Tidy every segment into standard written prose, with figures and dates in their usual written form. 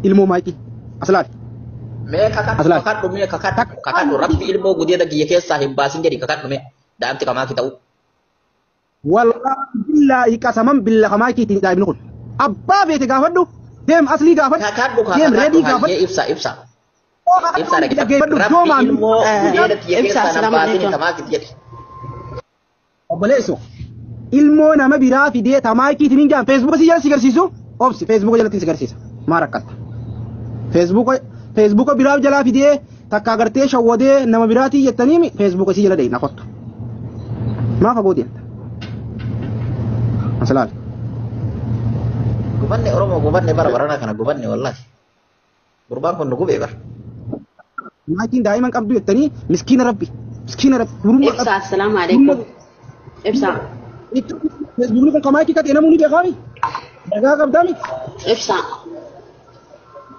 Ilmoo maayikii as laali. Mee kakadhu As laali. Kakadhu mee kakadhu kakadhu rabbi ilmoo gudeeda kiyya keessaa hin baasin jedhi kakadhu mee daa'imti kamaa ta'u. Wallaahi billaahi qasaman billa kamaakiitiin daa'imni kun. Abbaa beete gaafadhu. Deem aslii gaafadhu. Kakadhu Deem kakadhu reedii hayyee gaafadhu. Ibsa ibsa. Ibsa Dhaggeeffadhu dhaggeeffadhu. Rabbi doomaan. ilmoo gudeeda kiyya Ibsa keessaa nan assalaamu baasin alaikum. kamaa jedhi. Obboleessu. Ilmoo nama biraa fidee tamaakiitiin hin jaan feesbuuka si jala si garsiisu. Obsi feesbuuka jalatti si garsiisa. Maa rakkatta. Feesbuuka feesbuuka biraa jalaa fidee takka agartee shawwadee nama biraatii jettanii feesbuuka si jala deemna kottu. Maa fagoo deemta? As laali. Gubanne Oromoo gubanne bara barana kana gubanne wallahi. Gurbaan kun nu gubee bara. Maatiin daa'iman qabdu jettanii miskiina rabbi. Miskiina rabbi. Durummaa Ibsa qabdu. assalaamu alaikum. Ibsa Feesbuukni kun kamaakii katee namuu ni beekaami. Dhagaa qabdaami. ibsa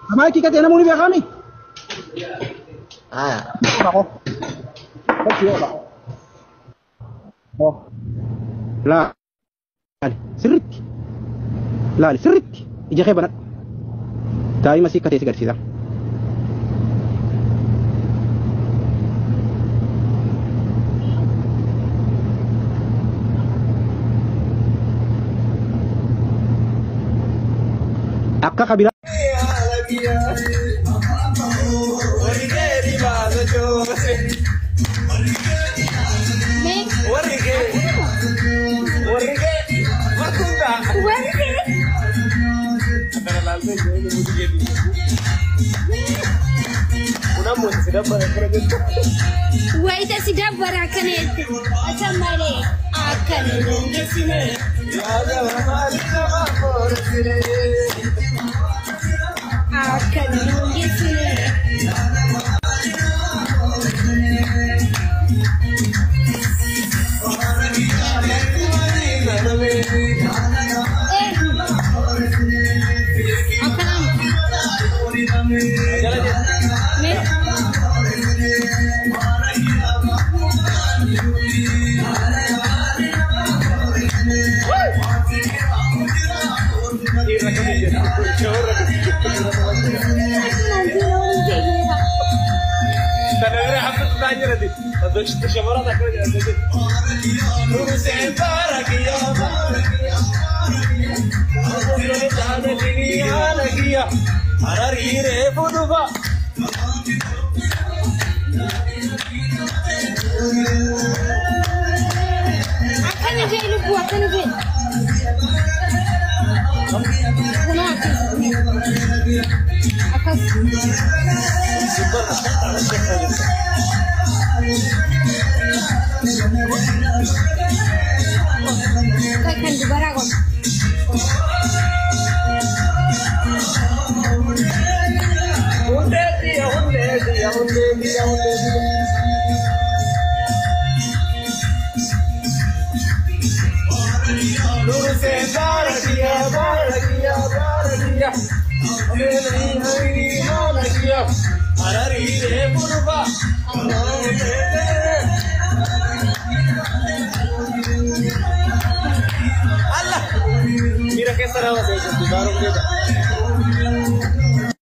Kamaakii katee namuu ni beekaami. Haa. Laali sirriitti. Laali sirriitti. Ija kee banadhu. Daa'ima sii katee si garsiisa. Akka kabiraa. Mee warri wayita si dabbara akkana jette ata malee akkana dandeessine akkana dandeessine. Eh, akkanaan mee. Akkana jee lubbuu akkana jee. Kunoo akkas. Akkas. Kan dubaraa kun.